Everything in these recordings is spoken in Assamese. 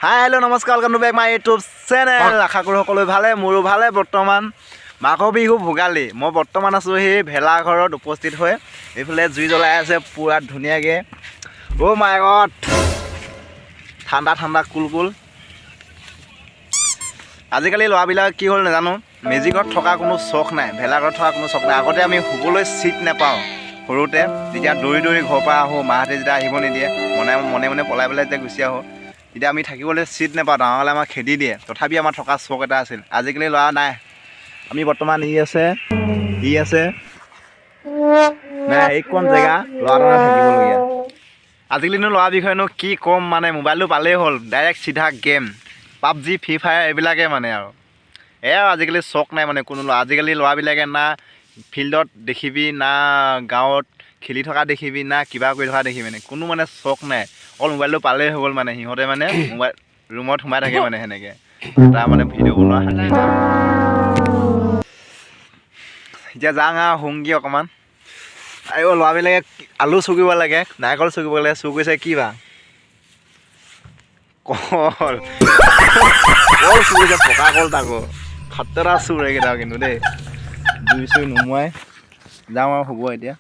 হাই, হেল্ল', নমস্কাৰ, welcome to back my YouTube channel. আশা কৰোঁ সকলোৱে ভালে, মোৰো ভালে। বৰ্তমান মাঘ বিহু ভোগালী। মই বৰ্তমান আছোঁ সেই ভেলাঘৰত উপস্থিত হৈ। এইফালে জুই জ্বলাই আছে পূৰা ধুনীয়াকৈ। অ' মাই গড, ঠাণ্ডা ঠাণ্ডা কুল কুল। আজিকালি ল'ৰাবিলাক কি হ'ল নাজানো, মেজিঘৰত থকা কোনো চখ নাই, ভেলাঘৰত থকা কোনো চখ নাই। আগতে আমি শুবলৈ চিট নাপাওঁ সৰুতে, যেতিয়া দৌৰি দৌৰি ঘৰৰ পৰা আহোঁ, মাহঁতে যেতিয়া আহিব নিদিয়ে, মনে মনে মনে পলাই পেলাই যেতিয়া গুচি আহোঁ, তেতিয়া আমি থাকিবলৈ চিট নাপাওঁ, ডাঙৰ হ'লে আমাক খেদি দিয়ে। তথাপি আমাৰ থকা চখ এটা আছিল। আজিকালি ল'ৰা নাই। আমি বৰ্তমান ই আছে, ই আছে নাই, এইকণ জেগা ল'ৰা এটা থাকিবলগীয়া। আজিকালিনো ল'ৰা বিষয়েনো কি ক'ম, মানে মোবাইলটো পালেই হ'ল, ডাইৰেক্ট চিধা গেম, পাবজি, ফ্ৰী ফায়াৰ, এইবিলাকে মানে। আৰু এয়া আজিকালি চখ নাই মানে কোনো ল'ৰা। আজিকালি ল'ৰাবিলাকে না ফিল্ডত দেখিবি, না গাঁৱত খেলি থকা দেখিবি, না কিবা কৰি থকা দেখিবি, মানে কোনো মানে চখ নাই। অকল মোবাইলটো পালেই হৈ গ'ল, মানে সিহঁতে মানে মোবাইল ৰুমত সোমাই থাকে, মানে সেনেকৈ তাৰ মানে ভিডিঅ' বনোৱা শান্তি নাই। এতিয়া যাওঁ আৰু শুংগি অকণমান। আৰু ল'ৰাবিলাকে আলু চুকিব লাগে, নাৰিকল চুকিব লাগে, চুৰ কৰিছে কি বা কল কল চুৰ কৰিছে, পকা কল তাকো। খাতৰা চুৰ এইকেইটা কিন্তু দেই। জুই চুই নুমুৱাই যাওঁ আৰু হ'ব এতিয়া।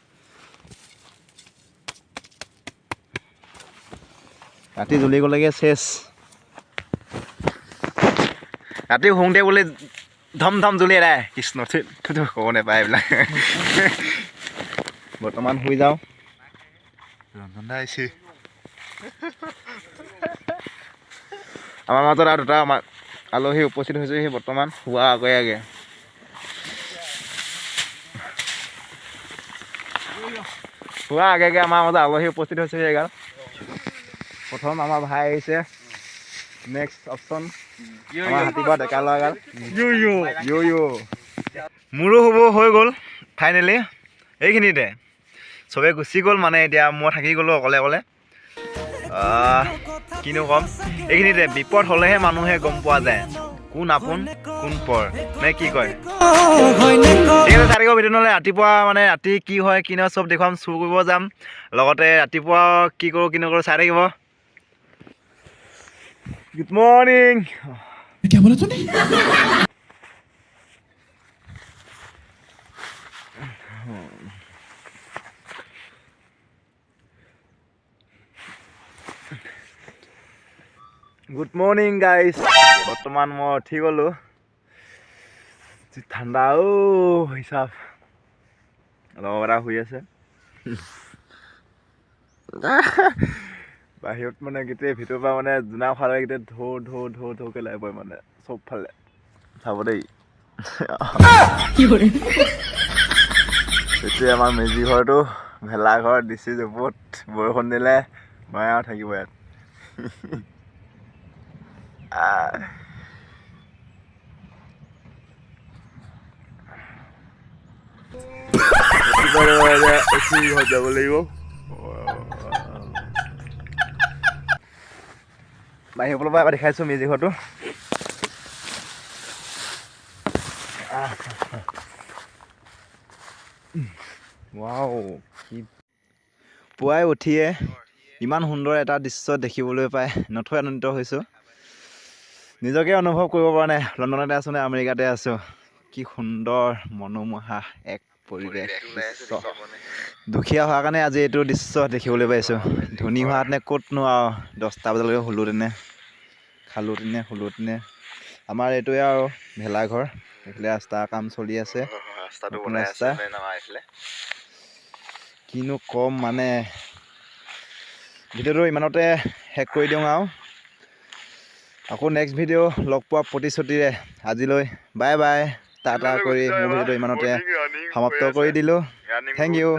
ৰাতি জ্বলি গ'লেগৈ চেচ। ৰাতি শুওঁতে বোলে ধম ধম জ্বলি এদাই। কৃষ্ণ, থু, ক'ব নাপায় এইবিলাক। বৰ্তমান শুই যাওঁ। ৰঞ্জন দা আহিছে। আমাৰ মাজত আৰু দুটা আমাৰ আলহী উপস্থিত হৈছেহি বৰ্তমান শোৱাৰ আগে আগে। শোৱাৰ আগে আগে আমাৰ মাজত আলহী উপস্থিত হৈছেহি এগাল। প্ৰথম আমাৰ ভাই আহিছে, নেক্সট অপশ্যন আমাৰ হাতীপৰা ডেকা ল'ৰা এগাল। ইউ ইউ। মোৰো হ'ব হৈ গ'ল ফাইনেলি। এইখিনিতে চবে গুচি গ'ল, মানে এতিয়া মই থাকি গ'লোঁ অকলে অকলে। কিনো ক'ম, এইখিনিতে বিপদ হ'লেহে মানুহে গম পোৱা যায় কোন আপোন কোন পৰ, নে কি কয়? ঠিক আছে, চাই থাকিব ভিডিঅ'। নহ'লে ৰাতিপুৱা মানে ৰাতি কি হয় কি নহয় চব দেখুৱাম। চুৰ কৰিব যাম, লগতে ৰাতিপুৱা কি কৰোঁ কি নকৰোঁ চাই থাকিব। Good morning. क्या बोला तूने? Good morning guys. বৰ্তমান মই উঠি গ'লোঁ। যি ঠাণ্ডা অ' হিচাপ। লগৰ এটা শুই আছে বাহিৰত, মানে গোটেই ভিতৰৰ পৰা মানে জোনা ফালে গোটেই ঢৌ ঢৌ ঢৌ ঢৌকে ওলাই পৰে, মানে চবফালে চাব দেই। এইটোৱে আমাৰ মেজি ঘৰটো, ভেলাঘৰ দিছে জপত। বৰষুণ দিলে মই আৰু থাকিব ইয়াত। আহ। ৰাতিপুৱা উঠি ঘৰত যাব লাগিব। বাহিৰৰ ফালৰ পৰা এবাৰ দেখাইছোঁ মেজি ঘৰটো। ৱাও, কি পুৱাই উঠিয়ে ইমান সুন্দৰ এটা দৃশ্য দেখিবলৈ পাই নথৈ আনন্দিত হৈছোঁ। নিজকে অনুভৱ কৰিব পৰা নাই, লণ্ডনতে আছোঁ নে আমেৰিকাতে আছোঁ। কি সুন্দৰ মনোমোহা এক পৰিৱেশ, দৃশ্য। দুখীয়া হোৱাৰ কাৰণে আজি এইটো দৃশ্য দেখিবলৈ পাইছোঁ। ধনী হোৱাহেঁতেনে ক'তনো আৰু 10টা বজালৈকে শুলোঁ তেনে, খালোঁ তেনে, শুলোঁ তেনে। আমাৰ এইটোৱে আৰু ভেলাঘৰ। এইফালে ৰাস্তাৰ কাম চলি আছে। ৰাস্তাটো নতুন বনাই ৰাস্তা। আছে মানে আমাৰ এইফালে। কিনো ক'ম, মানে ভিডিঅ'টো ইমানতে শেষ কৰি দিওঁ আৰু আকৌ নেক্সট ভিডিঅ' লগ পোৱাৰ প্ৰতিশ্ৰুতিৰে আজিলৈ বাই বাই, টাটা কৰি মোৰ ভিডিঅ'টো ইমানতে সমাপ্ত কৰি দিলোঁ। Thank U.